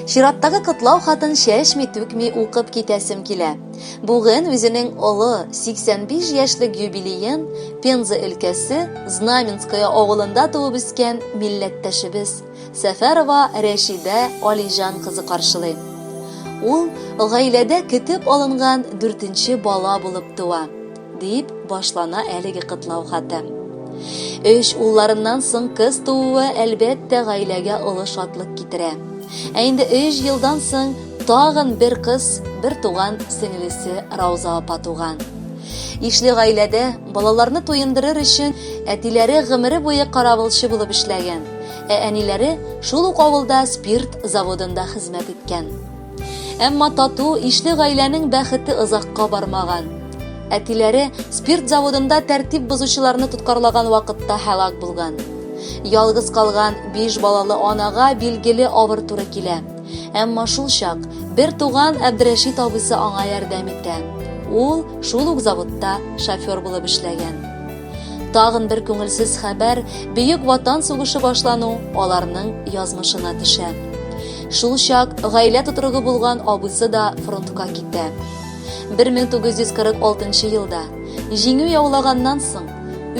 Чираттагы котлау хатын чәчми-түкми укып китәсем килә. Бүген үзенең олы 85 яшьлек юбилеен Пенза өлкәсе Знаменское авылында туып үскән милләттәшебез Сәфәрова Рәшидә Алиҗан кызы каршылый. Ул гаиләдә көтеп алынган дүртенче бала булып туа, дип башлана әлеге котлау хаты. Өч улларыннан соң кыз тууы, әлбәттә, гаиләгә олы шатлык китерә. Ә инде өч елдан соң тагын бер кыз, бер туган сеңлесе Рауза апа туган. Ишле гаиләдә балаларны туендырыр өчен әтиләре гомере буе каравылчы булып эшләгән, ә әниләре шул ук авылда спирт заводында хезмәт иткән. Әмма тату, ишле гаиләнең бәхете озакка бармаган. Әтиләре спирт заводында тәртип бозучыларны тоткарлаган вакытта һәлак булган. Ялгыз калган биш балалы анага билгеле авыр туры килә. Әмма шул чак бер туган Әбдрәшит абыйсы аңа ярдәм итә. Ул шул ук заводта шофер булып эшләгән. Тагын бер күңелсез хәбәр, Бөек Ватан сугышы башлану аларның язмышына төшә. Шул чак гаилә тотрыгы булган абыйсы да фронтка китә. 1946 елда җиңү яулаганнан соң,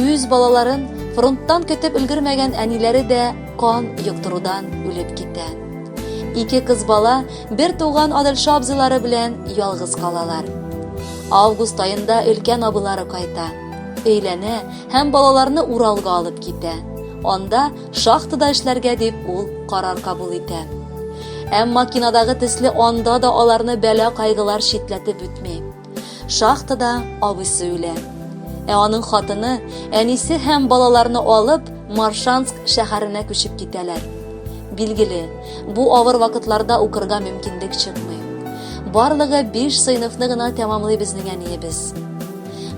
үз балаларын фронттан көтеп өлгермәгән әниләре дә кан йоктырудан үлеп китә. Ике кыз бала бер туган Адылша абзыйлары белән ялгыз калалар. Август аенда өлкән абыйлары кайта, өйләнә һәм балаларны Уралга алып китә. Анда шахтада эшләргә дип ул карар кабул итә. Әмма кинодагы төсле анда да аларны бәла-кайгылар читләтеп үтми. Шахтада абыйсы үлә. Ә аның хатыны, әнисе һәм балаларны алып, Маршанск шәһәренә күчеп китәләр. Билгеле, бу авыр вакытларда укырга мөмкинлек чыкмый. Барлыгы 5 сыйныфны гына тәмамлый безнең әниебез.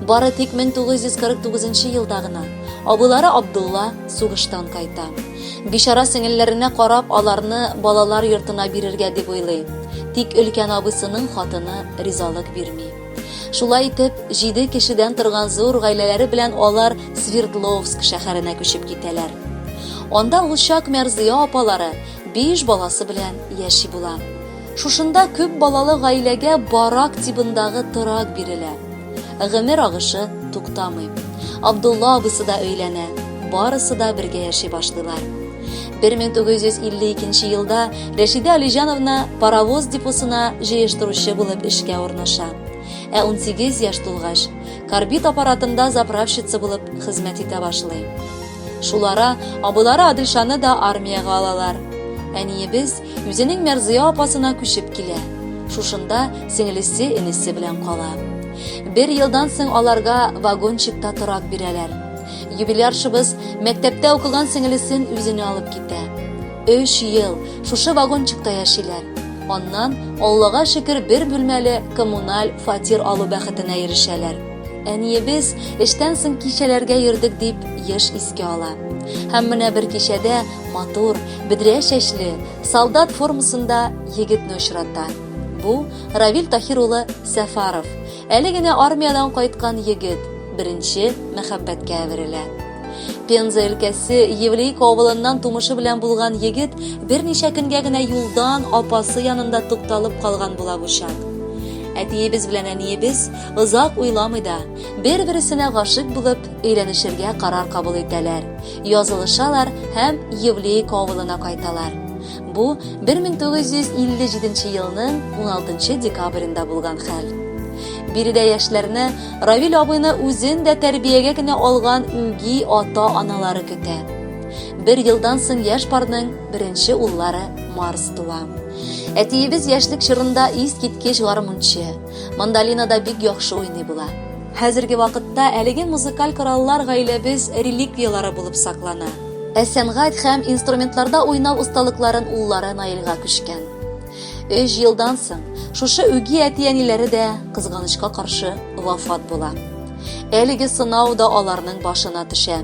Бары тик 1949 елда гына абыйлары Абдулла сугыштан кайта. Бичара сеңелләренә карап, аларны балалар йортына бирергә дип уйлый. Тик өлкән абыйсының хатыны ризалык бирми. Шулай итеп, җиде кешедән торган зур гаиләләре белән алар Свердловск шәһәренә күчеп китәләр. Анда ул чак Мәрзия апалары биш баласы белән яши була. Шушында күп балалы гаиләгә барак тибындагы торак бирелә. Гомер агышы туктамый. Абдулла абыйсы да өйләнә, барысы да бергә яши башлыйлар. 1952 елда Рәшидә Алиҗановна паровоз депосына җыештыручы булып эшкә урнаша. Ә 18 яшь тулгач, карбид аппаратында заправщица булып хезмәт итә башлый. Шул ара абыйлары Адилшаны да армиягә алалар. Әниебез үзенең Мәрзия апасына күчеп килә. Шушында сеңлесе энесе белән кала. Бер елдан соң аларга вагончикта торак бирәләр. Юбиляршыбыз мәктәптә укыган сеңлесен үзенә алып китә. Өч ел шушы вагончикта яшиләр. Аннан, Аллага шөкер, бер бүлмәле коммуналь фатир алу бәхетенә ирешәләр. Әниебез эштән соң кичәләргә йөрдек дип еш искә ала. Һәм менә бер кичәдә матур, бедрә чәчле, солдат формасында егетне очрата. Бу Равил Таһир улы Сәфаров. Әле генә армиядән кайткан егет, беренче мәхәббәткә әверелә. Пенза өлкәсе Евлейка авылыннан тумышы белән булган егет берничә көнгә генә юлдан апасы янында тукталып калган була бу чак. Әтиебез белән әниебез озак уйламый да, бер-берсенә гашыйк булып, өйләнешергә карар кабул итәләр, язылышалар һәм Евлейка авылына кайталар. Бу 1957 елның 16 декабрендә булган хәл. Биредә яшьләрне Равил абыйны үзен дә тәрбиягә генә алган үги ата-аналары көтә. Бер елдан соң яшь парның беренче уллары Марс туа. Әтиебез яшьлек чорында искиткеч гармунчы, мандолинада бик яхшы уйный була. Хәзерге вакытта әлеге музыкаль кораллар гаиләбез реликвияләре булып саклана. Ә сәнгать һәм инструментларда уйнау осталыкларын уллары Наилгә күчкән. Өч елдан соң шушы үги әти-әниләре дә кызганычка каршы вафат була. Әлеге сынау да аларның башына төшә.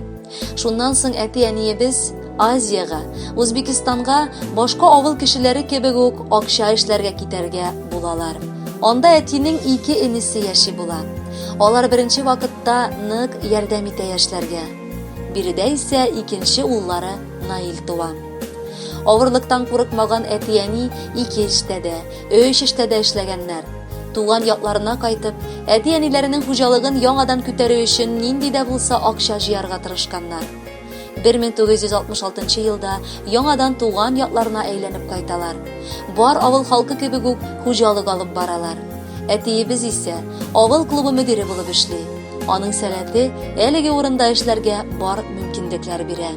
Шуннан соң әти-әниебез Азиягә, Узбекистанга башка авыл кешеләре кебек үк акча эшләргә китәргә булалар. Анда әтинең ике энесе яши була. Алар беренче вакытта нык ярдәм итә яшьләргә. Биредә исә икенче уллары Наил туа. Авырлыктан курыкмаган әти-әни ике эштә дә, өч эштә дә эшләгәннәр. Туган якларына кайтып, әти-әниләренең хуҗалыгын яңадан күтәрү өчен нинди дә булса акча җыярга тырышканнар. 1966 елда яңадан туган якларына әйләнеп кайталар. Бар авыл халкы кебек үк хуҗалык алып баралар. Әтиебез исә авыл клубы мөдире булып эшли. Аның сәләте әлеге урында эшләргә бар мөмкинлекләр бирә.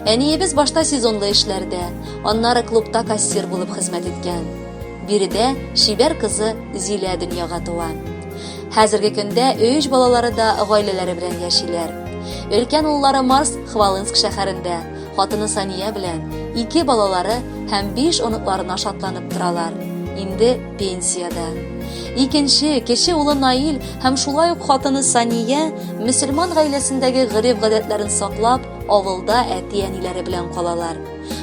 Әниебез башта сезонлы эшләрдә, аннары клубта кассир булып хезмәт иткән. Биредә чибәр кызы Зилә дөньяга туа. Хәзерге көндә өч балалары да гаиләләре белән яшиләр. Өлкән уллары Марс Хвалынск шәһәрендә, хатыны Сания белән, ике балалары һәм биш оныкларына шатланып торалар. Инде пенсиядә. Икенче, кече улы Наил һәм шулай ук хатыны Сания мөселман гаиләсендәге гореф-гадәтләрен саклап, авылда әти-әниләре белән калалар.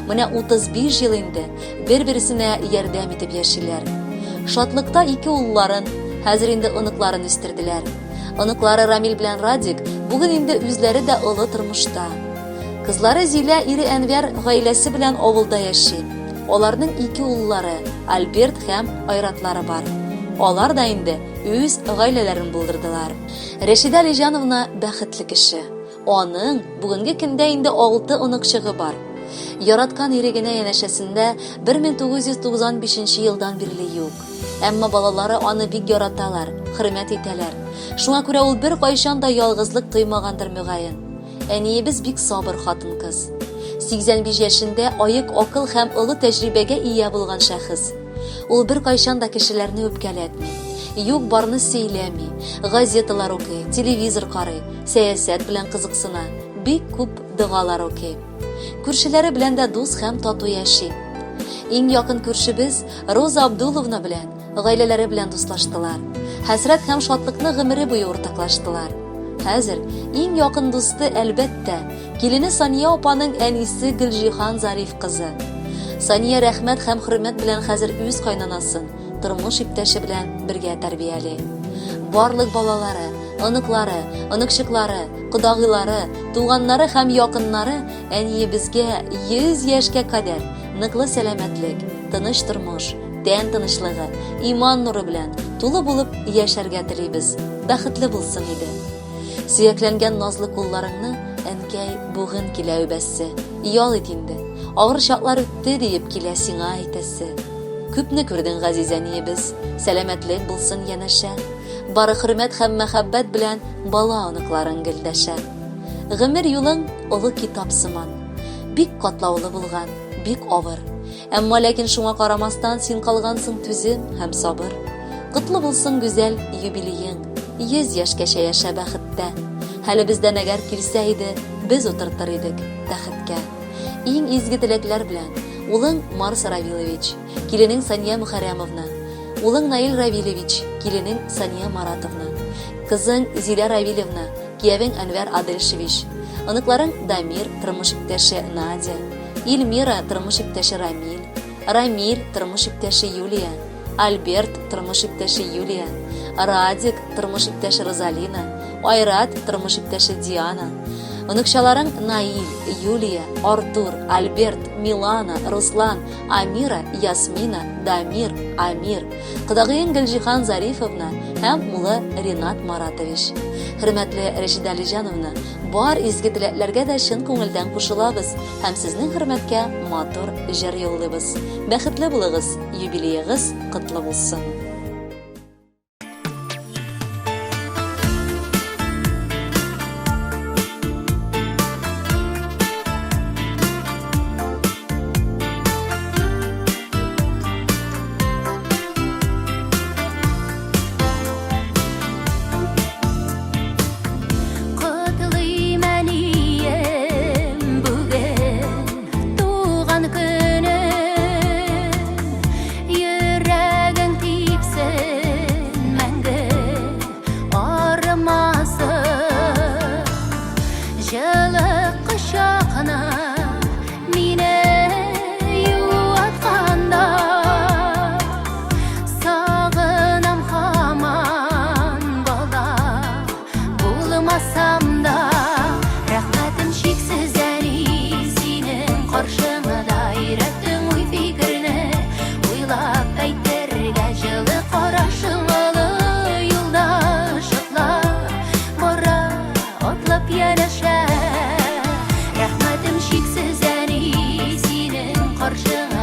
Менә 35 ел инде бер-берсенә ярдәм итеп яшиләр. Шатлыкта ике улларын, хәзер инде оныкларын үстерделәр. Оныклары Рамил белән Радик бүген инде үзләре дә олы тормышта. Кызлары Зилә ире Әнвәр гаиләсе белән авылда яши. Аларның ике уллары, Альберт һәм Айратлары бар. Алар да инде үз гаиләләрен булдырдылар. Рәшидә Алиҗановна бәхетле кеше. Аның бүгенге көндә инде алты оныкчыгы бар. Яраткан ире генә янәшәсендә 1995 елдан бирле юк. Әмма балалары аны бик яраталар, хөрмәт итәләр. Шуңа күрә ул беркайчан да ялгызлык тоймагандыр мөгаен. Әниебез бик сабыр хатын-кыз. 85 яшендә аек акыл һәм олы тәҗрибәгә ия булган шәхес. Ул беркайчан да кешеләрне үпкәләтми. Юк-барны сөйләми, газеталар укый, телевизор карый, сәясәт белән кызыксына, бик күп догалар укый. Күршеләре белән дә дус һәм тату яши. Иң якын күршебез Роза Абдуловна белән гаиләләре белән дуслаштылар. Хәсрәт һәм шатлыкны гомере буе уртаклаштылар. Хәзер иң якын дусты, әлбәттә, килене Сания апаның әнисе Гөлҗиһан Зариф кызы. Сания рәхмәт һәм хөрмәт белән хәзер үз кайнанасын, тормыш иптәше белән бергә тәрбияли. Барлык балалары, оныклары, оныкчыклары, кодагыйлары, туганнары һәм якыннары әниебезгә 100 яшькә кадәр ныклы сәламәтлек, тыныч тормыш, тән тынычлыгы, иман нуры белән тулы булып яшәргә телибез. Бәхетле булсын иде. Сөякләнгән назлы кулларыңны, әнкәй, бүген килә үбәсе. Ял ит инде. Авыр чаклар үтте, диеп килә сиңа әйтәсе. Күпне күрдең, газиз әниебез, сәламәтлек булсын янәшә. Бары хөрмәт һәм мәхәббәт белән бала оныкларың гел дәшә. Гомер юлың олы китап сыман. Бик катлаулы булган, бик авыр. Әмма ләкин шуңа карамастан син калгансың түзем һәм сабыр. Котлы булсын гүзәл юбилеең, 100 яшькәчә яшә бәхеттә. Хәлебездән әгәр килсә иде, без утыртыр идек тәхеткә. Иң изге теләкләр белән, улың Марс Равилович, киленең Сания Мөхәррәмовна, улың Наил Равилевич, киленең Сания Маратовна, кызың Зилә Равилевна, киявең Әнвәр Адельшевич, оныкларың Дамир, тормыш иптәше Надя, Ильмира, тормыш иптәше Рамил, Рамиль, тормыш иптәше Юлия, Альберт, тормыш иптәше Юлия, Радик, тормыш иптәше Розалина, Айрат, тормыш иптәше Диана. Оныкчаларың Наиль, Юлия, Артур, Альберт, Милана, Руслан, Амира, Ясмина, Дамир, Амир, кодагыең Гөлҗиһан Зарифовна һәм улы Ринат Маратович. Хөрмәтле Рәшидә Алиҗановна, бар изге теләкләргә дә чын күңелдән кушылабыз һәм сезнең хөрмәткә матур җыр юллыйбыз. Бәхетле булыгыз! Юбилеегыз котлы булсын! Котлыйм әнием бүген Туган көнең, йөрәгең типсен. карчыга.